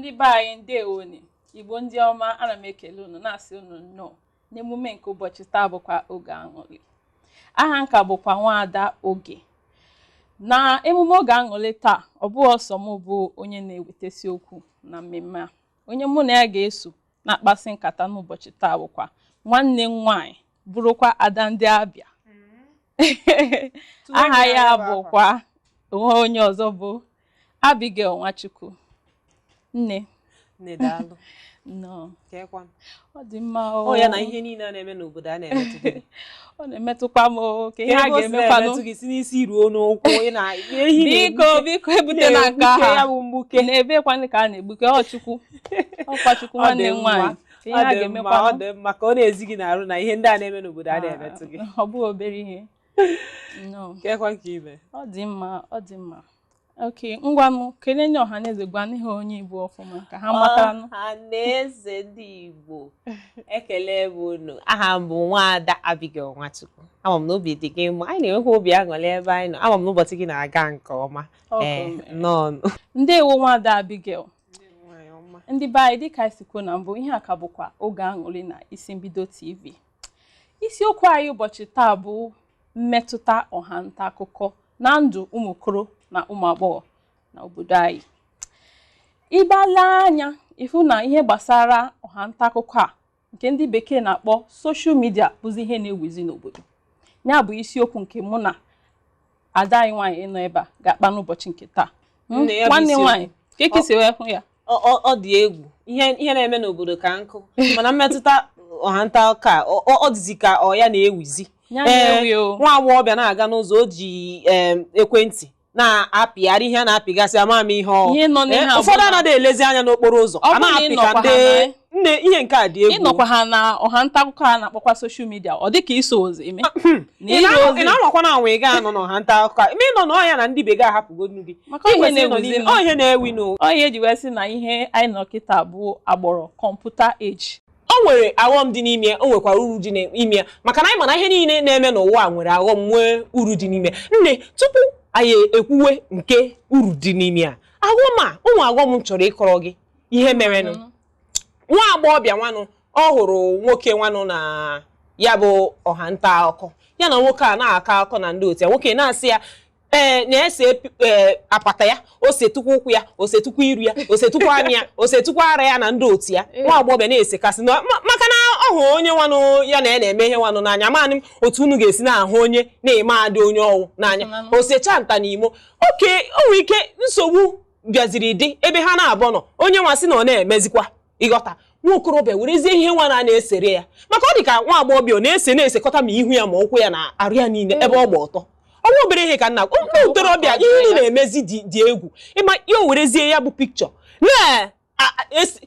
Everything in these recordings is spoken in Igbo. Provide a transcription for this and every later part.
Ndị be anyị, ndewonu. Igbo ndị ọma, ana m ekele unu, na-asị unu nnọọ n'emume nke ụbọchị taa, bụkwa Oge Aṅụrị. Aha nka bụkwa Nwaada Oge. Na emume Oge Aṅụrị taa, ọ bụghị ọsọ m bụ onye na-ewetasi okwu na mmemme a. Onye mụ na ya ga-eso na-akpasị nkata n'ụbọchị taa bụkwa nwanne m nwaanyị, bụrụkwa ada ndị Abịa. Aha ya bụkwa onwe onye ọzọ bụ Abigail Nwachukwu. Nne. Nne, daalụ. Nnọọ. Kekwa? Ọ dị mma o. Ọ ya na ihe niile a na-eme n'obodo a na-emetụ gị? Ọ na-emetụkwa m o, ka ihe a Ebe o si ga-emekwanụ. na-emetụ gị si n'isi ruo n'ụkwụ, ị na ehi. Biko, biko, ebutela nke na-egbuke aha ya bụ mgbuke. Na-ebekwanụ ka a na-egbuke? Ọ Chukwu, ọkwa Chukwu. Ọ Nwanne dị m mma. nwaanyị, ka ihe Ọ a dị mma, ọ ga-emekwanụ. dị mma ka ọ na-ezi gị n'arụ na ihe ndị a na-eme n'obodo a na-emetụ gị. Ọ bụghị obere ihe. Nnọọ. Kekwa nke ime? Ọ dị mma, ọ dị mma. Ok, ngwa m kelee ndị ọha na eze, gwa n'ihe onye Igbo ọfụma ka ha mataranụ. Ọha na eze ndị Igbo, ekele m unu. Aha m bụ Nwaada Abigail Nwachukwu. Ama m na obi dị gị mma, anyị na-enwekwa obi aṅụrị ebe anyị nọ. Ama m na ụbọchị gị na-aga nke ọma. Ọ ka Ee. o mere. Nnọọ. Ndewo, Nwaada Abigail. Ndị be anyị, dịka anyị si kwuo na mbụ, ihe a ka bụkwa Oge Aṅụrị na Isi Mbido TV. Isiokwu anyị ụbọchị taa bụ mmetụta ọha nta akụkọ na ndụ ụmụ okoro na ụmụ agbọghọ na obodo anyị. Ịgbala anya ịfụ na ihe gbasara ọha nta akụkọ a nke ndị bekee na-akpọ social media bụzi ihe na-ewuzi n'obodo. Ya bụ isiokwu nke mụ na ada anyị nwaanyị nọ ebe a ga-akpa n'ụbọchị nke taa. Nne, ya bụ Nwanne isiokwu. nwaanyị, ka eke si wee hụ ya? Ọ dị egwu. Ihe na-eme n'obodo ka nkụ, mana mmetụta ọha nta akụkọ a, ọ dịzi ka ọ ya na-ewizi. Ya na-ewi o. Nwa agbọghọbịa na-aga n'ụzọ, o ji ekwentị na-apịgharị ihe a na-apịgasị, ama m ihe ọ Ihe nọ n'ihe a ụfọdụ bụ na- anaghị elezi anya n'okporo ụzọ. Ọ a bụrụ na na-apị ị ka nọkwa ndị ha na- nne. Ihe nke a dị egwu. Ịnọkwa ha na ọha nta akụkọ a na-akpọkwa social media, ọ dị ka iso ozi eme na Ị ire na-anọ- ozi. Ị na-anwakwa na anwa ị ga-anọ n'ọha nta akụkọ a ime ịnọ n'ọhịa na ndị be gị ahapụgodu gị. Maka Ị ihe kwesịrị ịnọ na-ewuzi n'ime- nụ. Ọ ihe na-ewi nụ. Ọ ihe eji wee sị na ihe anyị nọ kịta bụ agbọrọ computer age. O nwere aghọm dị n'ime ya, o nwekwara uru dị n'ime ya, maka na anyị ma na ihe niile na-eme n'ụwa a nwere aghọm, nwee uru dị n'ime ya. Nne, tupu anyị ekwuwe nke uru dị n'ime ya, aghọm a, ụmụ aghọm m chọrọ ịkọrọ gị ihe merenụ. Nwa agbọghọbịa nwanụ, ọ hụrụ nwoke nwanụ na ya bụ ọha nta akụkọ. Ya na nwoke a na-akọ akụkọ na ndị otu ya. Nwoke na-asị ya ee na-ese ee apata ya, o setukwa ụkwụ ya, o setukwa iru ya, o setukwa anya ya, o setukwa ara ya na ndị otu ya. Nwa agbọghọbịa na-esekasị maka na ọ hụrụ onye nwanụ ya na ya na-eme ihe nwanụ n'anya. Maanị m otu unu ga-esi na-ahụ onye na-eme adị onye ọwụ n'anya. Ịhụnanụ. Osecha nta n'imo oke o nwere ike nsogbu bịaziri dị ebe ha na-abụọ nọ. Onye nwa sị na ọ na-emezikwa ịghọta nwa okorobịa werezie ihe nwa na na-esere ya, maka ọ dị ka nwa agbọghọbịa ọ na-ese na-esekọta ma ihu ya ma ụkwụ ya na arụ ya niile ebe ọ gba ọtọ. Ọnwa obere ihe ka nna ndị ntorobịa, ihe unu na-emezi dị egwu. Ịma ya, o werezie ya bụ pikchọ na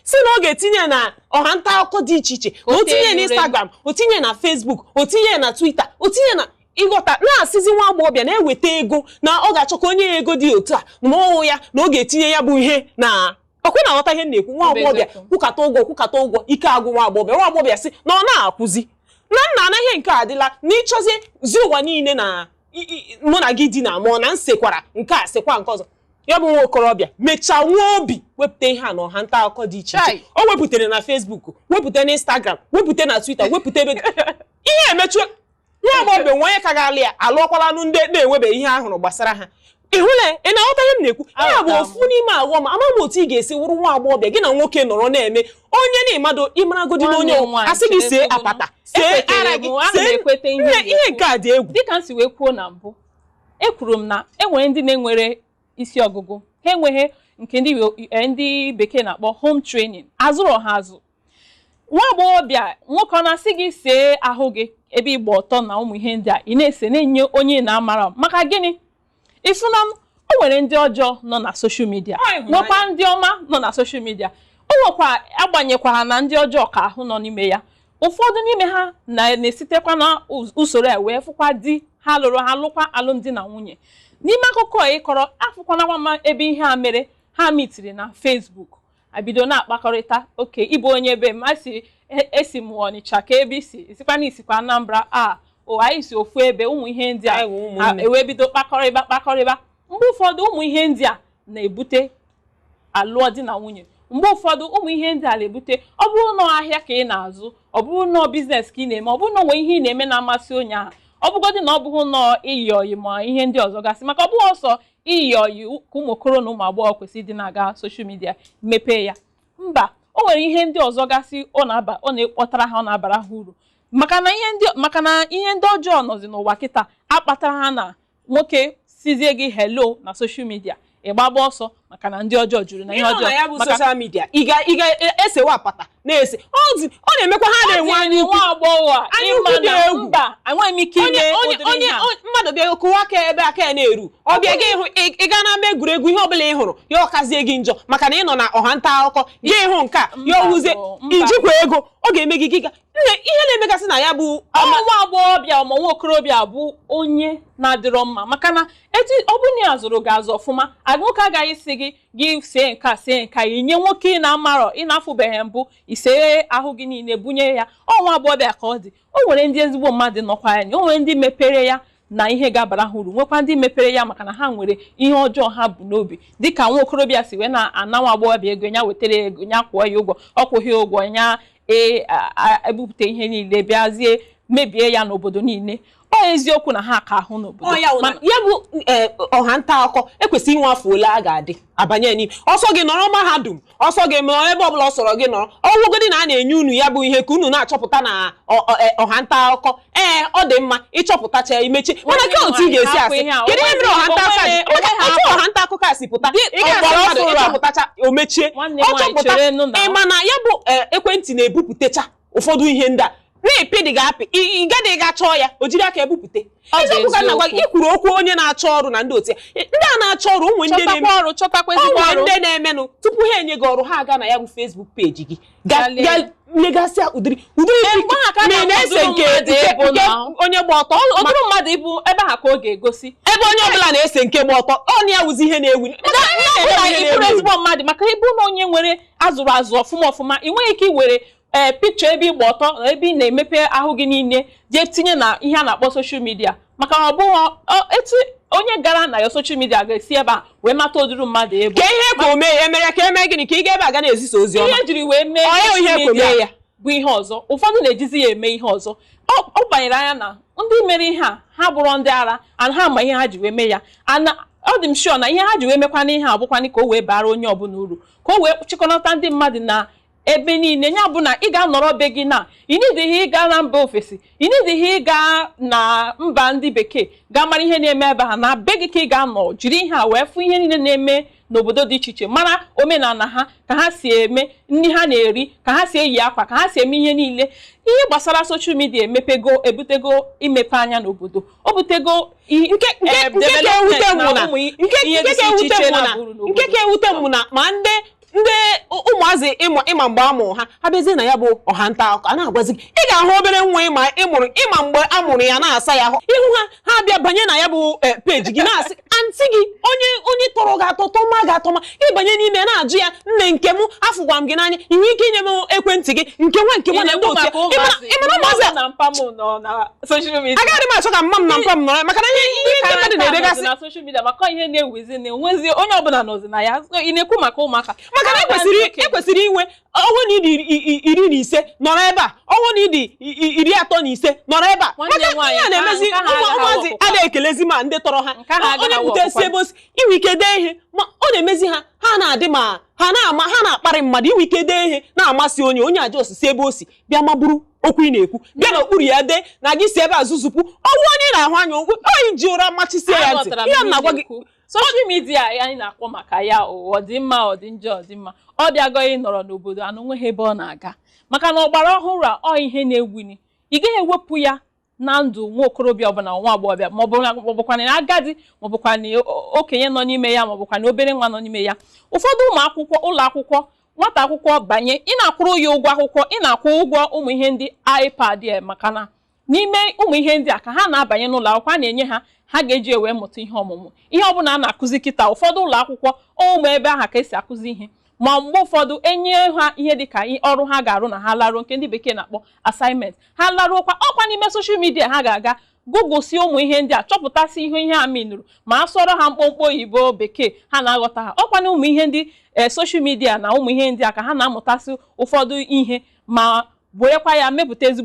si na ọ ga-etinye na ọha nta akụkọ dị iche iche, O o tinye tee na ure. Instagram, o tinye na Facebook, o tinye na Twitter, o tinye na ịghọta, na-asịzi nwa agbọghọbịa na-eweta ego na ọ ga-achọ ka onye ya ego dị otu a na ọwụ ya na ọ ga-etinye ya bụ ihe na ọkwe na-aghọta ihe m na-ekwu. Nwa Ọ bụ agbọghọbịa eziokwu. kwụkata ụgwọ, kwụkata ụgwọ, ike agwụ nwa agbọghọbịa. Nwa agbọghọbịa sị na ọ na-akwụzi na nna anaghị nke a adịla na ịchọzie zi ụwa niile na mụ na gị di na mụọ na nsekwara nke a sekwa nke ọzọ. Ya bụ nwa okorobịa mechaa nwee obi wepụta ihe a na ọha nta akụkọ dị iche iche. Chai. O wepụtara na Facebook, wepụta na Instagram, wepụta na Twitter, wepụta ebe ihe emechu. Nwa agbọghọbịa nwe onye ka ga-alụ ya, alụọkwalanụ ndị na-enwebeghị ihe ahụrụ gbasara ha. Ị hụla? Ị na-aghọta ihe m na-ekwu? Ya bụ Aghọtara m. ofu n'ime aghọm. Ama m otu ị ga-esi wụrụ nwa agbọghọbịa, gị na nwoke nọrọ na-eme onye na-ịmado ịmaragodi na onye Nwanne m nwaanyị, asị gị see chere. apata, see Ekwetere ara m, gị, ana m see ekwete ihe nne ị ihe na-ekwu. Nke a dị egwu. Dịka m si wee kwuo na mbụ, ekwuru m na e nwere ndị na-enwere isi ọgụgụ ha, enweghị nke ndị bekee na-akpọ home training, azụrọ ha azụ. Nwa agbọghọbịa, nwoke ọ na-asị gị see ahụ gị ebe ịgba ọtọ na ụmụ ihe ndị a ị na-ese na-enye onye na-amara maka gịnị. Ịfụna m, o nwere ndị ọjọọ nọ na social media, Ọ ịhụnanya. nwekwa ndị ọma nọ na social media. O nwekwa agbanyekwara na ndị ọjọọ ka ahụ nọ n'ime ya. Ụfọdụ n'ime ha na-esitekwa na usoro a wee fụkwa di ha lụrụ, ha lụkwa alụmdi na nwunye. N'ime akụkọ a ịkọrọ, afụkwana ma ebe ihe a mere ha mitiri na Facebook, abido na-akpakọrịta. Oke ịbụ onye ebe m asị esi m Ọnịcha, ka ebe isi isikwa na isikwa Anambra a, o anyị si ofu ebe, ụmụ ihe ndị a. Anyị wụ ụmụnne. Ewee bido kpakọrịba kpakọrịba. Mgbe ụfọdụ ụmụ ihe ndị a na-ebute alụọ di na nwunye. Mgbe ụfọdụ ụmụ ihe ndị a na-ebute, ọ bụrụ na ahịa ka ị na-azụ, ọ bụrụ na business ka ị na-eme, ọ bụrụ na onwe ihe ị na-eme na-amasị onye ahụ, ọ bụgodị na ọ bụghị nọọ iyi oyi ma ihe ndị ọzọ gasị, maka ọ bụghị ọsọ iyi oyi ka ụmụ okoro na ụmụ agbọghọ kwesịrị ịdị na-aga social media mepee ya. Mba, o nwere ihe ndị ọzọ gasị ọ na-aba, ọ na-ekpọtara ha, ọ na-abara ha uru, maka na ihe ndị ọjọọ nọzi n'ụwa kịta akpatara ha na nwoke sizie gị hello na social media, ịgbagba ọsọ, maka na ndị ọjọọ juru na ihe Ihe ọ ọjọọ. na ya bụ Maka social media, ị ga-esewa apata na-ese ọ na-emekwa ha na-enwe anya ukwu. Nwa agbọghọ a Anya ịma ukwu dị na egwu. mba, enweghị m ike Onye ime onye ụdịrị onye ihe a. Mmadụ bịa kụwa aka ebe aka ya na-eru, ọ bịa gị hụ ị gaa n'ama egwuregwu, ihe ọbụla ị hụrụ ya ọkazie gị njọ, maka na ị nọ na ọha nta akụkọ gị hụ nke a ya Mba, owuzie bụ, mba. Ijikwa ego ọ ga-eme gị gịga nne ihe na-emegasị na ya bụ Ọma nwa agbọghọbịa ma nwa okorobịa bụ onye na-adịrọ mma, maka na etu ọ bụrụ na ya zụrụ gị azụ ọfụma, nwoke agaghị si gị gị see nka see nka inye nwoke ị na-amarọ, ị na-afụbeghị mbụ, isee ahụ gị niile bunye ya. Ọ nwa agbọghọbịa ka ọ dị. O nwere ndị ezigbo mmadụ nọkwa ya, o nwere ndị mepere ya na ihe ga-abara ha uru, nwekwa ndị mepere ya maka na ha nwere ihe ọjọọ ha bụ n'obi, dịka nwa okorobịa si wee na-ana nwa agbọghọbịa ego, ya wetara ego, ya kwụọ ya ụgwọ, ọ kwụghị ụgwọ ya, ebupụta ihe niile bịazie mebie ya n'obodo niile. Ọ eziokwu na ha ka ahụ n'obodo. Ọ ya wụ na ya bụ ọha nta akụkọ ekwesịghị inwe afọ ole a ga-adị abanye n'ime. Ọsọ gị nọrọ mahadum, ọsọ gị nọrọ ebe ọbụla ọ sọrọ gị nọrọ, ọwụgodi na a na-enye unu ya bụ ihe ka unu na-achọpụta na ọha nta akụkọ. Ee, ọ dị mma ịchọpụtacha imechi, mana ke otu ị ga-esi asị kedu ihe mere ọha nta akụkọ a ji- maka otu ọha nta akụkọ a si pụta, ị ga-asị ọgbara mmadụ ọfụrụ a. ịchọpụtacha o mechie. Nwanne Ọ nwaanyị, chọpụta chere nụ na- ị ma na ya bụ ekwentị na-ebupụtacha ụfọdụ ihe ndị a na-epi dị ga-apị, ị gaghị ga chọọ ya, o jiri aka ebupụte. Ọ bụ Eziokwu ka m na-agwa gị, eziokwu. ị kwuru okwu onye na-achọ ọrụ na ndị otu ya, ndị a na-achọ ọrụ, ụmụ ndị na-eme Chọtakwa ọrụ, chọtakwa ezigbo onwe ọrụ. ndị na-emenụ tupu ha enye gị ọrụ, ha aga na ya bụ Facebook peji gị Gaa lee. ga legasịa ụdịrị ụdịrị Mgbe ahụ ka a ma ị na-ese na-akpọdụrụ nke mmadụ nke ịbụ nke na- onye gba ọtọ Ụdịrị mmadụ ịbụ ebe ha ka ọ ga-egosi. Ebe onye ọbụla na-ese nke gba ọtọ, ọ na ya wụzi ihe na-ewu. Maka ihe Ọ bụrụ na na-eme ị ihe bụrụ na-ewu. ezigbo mmadụ, maka ịbụ na onye nwere azụrụ azụ ọfụma ọfụma, ị nweghị ike iwere pikchọ ebe ịgba ọtọ na ebe ị na-emepe ahụ gị niile jee tinye na ihe a na-akpọ social media, maka na ọ bụghị etu onye gara na ya social media ga-esi ebe a wee mata ụdịrị mmadụ ebe. Ka ihe ka o mee emere ka eme gịnị ka ị ga ebe a ga na-ezisa ozi ọma? Ihe ejiri wee mee Ọ ya social ihe ka o media mee ya. bụ ihe ọzọ. Ụfọdụ na-ejizi ya eme ihe ọzọ. Ọ banyere anya na ndị mere ihe a, ha bụrụ ndị ara and ha ma ihe ha ji wee mee ya. Ana ọ dị m sure na ihe ha ji wee mekwana ihe a bụkwanị ka o wee bara onye ọbụla uru, ka o wee chịkọnata ndị mmadụ na ebe niile. Ya bụ na ị ga-anọrọ be gị na ị nidịghị ịga na mba ofesi, ị nidịghị ịga na mba ndị bekee gaa mara ihe na-eme ebe ha. Na be gị ka ị ga-anọ jiri ihe a wee fụ ihe niile na-eme n'obodo dị iche iche, mara omenala ha, ka ha si eme nri ha na-eri, ka ha si eyi akwa, ka ha si eme ihe niile. Ihe gbasara social media emepego, ebutego imepe anya n'obodo, o butego Nke nke nke ka ewute development m na na ụmụ nke ihe nke dị ka iche ewute iche m na na-abụrụ n'obodo. Nke ka ewute m na ma ndị ụmụazị ịma mgbe a mụrụ ha, ha bịazie na ya bụ ọha nta akụkọ a na-agwazi gị, ị ga-ahụ obere nwa ịma ịmụrụ ịma mgbe a mụrụ ya na-asa ya ahụ ihu ha, ha bịa banye na ya bụ peji gị na-asị aunty gị, onye onye tọrọ gị atọ tọma gị atọma, ịbanye n'ime na-ajụ ya, nne nke m, afụkwa m gị n'anya, ị nwere ike inye m ekwentị gị nke nwa nke Ị nwa na ndị na-ekwu otu ya. maka ụmụazị? Ịma na ụmụazị a Mma m na mpa m nọ na social media. Agaghị m achọ ka mma m na mpa m nọrọ ya, maka na ihe ndị mmadụ na-edegasị na social media maka ihe na-ewuzi na enwezi onye ọbụla nọzi na ya. So, ị na-ekwu maka ụmụaka? Maka na ekwesịrị inwe ọnwụ na ịdị 15 nọrọ ebe a, ọnwụ na ịdị 35 nọrọ ebe a, Nwanne maka nwaanyị, ihe a na-emezi nke ahụ agaghị ụmụazị awụ ọkpụkpa. a na-ekelezi ma ndị tọrọ ha. Nke ahụ agaghị Onye awụ bute si ọkpụkpa. ebe osi inwe ike dee ihe ma ọ na-emezi ha, ha na-adị ma ha na-ama ha na-akparị mmadụ. Inwe ike dee ihe na-amasị onye onye aja osisi ebe o si bịa maburu okwu ị na-ekwu, bịa n'okpuru ya dee na gị si ebe a zuzupụ ọnwụ onye ị na-ahụ anya okwu oyi ji ụra machisie ya ntị. Aghọtara m Ihe m ihe na-agwa ị gị na-ekwu. Social media anyị na-akpọ maka ya, ọ dị mma, ọ dị njọ, ọ dị mma, ọ bịago ịnọrọ n'obodo anụ nweghị ebe ọ na-aga, maka na ọgbara ọhụrụ a, ọ ihe na-ewuni, ị gaghị ewepụ ya na ndụ nwa okorobịa ọbụla, nwa agbọghọbịa, maọbụkwa na agadi, maọbụkwa na okenye nọ n'ime ya, maọbụkwa na obere nwa nọ n'ime ya. Ụfọdụ ụmụ akwụkwọ, ụlọ akwụkwọ, nwata akwụkwọ banye, ị na-akwụrụ ya ụgwọ akwụkwọ, ị na-akwụ ụgwọ ụmụ ihe ndị iPad ya, maka na n'ime ụmụ ihe ndị a ka ha na-abanye n'ụlọ akwụkwọ a na-enye ha, ha ga-eji ewe mụta ihe ọmụmụ, ihe ọbụla a na-akụzi kịta. Ụfọdụ ụlọ akwụkwọ, ụmụ ebe ahụ ka esi akụzi ihe. Ma mgbe ụfọdụ enye ha ihe dịka ọrụ ha ga-arụ na ha laruo, nke ndị bekee na-akpọ assignment, ha laruokwa, ọkwa n'ime social media ha ga-aga. Google si ụmụ ihe ndị a, chọpụtasị ihe ihe a minụrụ, ma a sụọrọ ha mkpọmkpọ oyibo bekee ha na-aghọta ha. Ọkwa na ụmụ ihe ndị social media na ụmụ ihe ndị a ka ha na-amụtasị ụfọdụ ihe ma werekwa ya mepụta ezigbo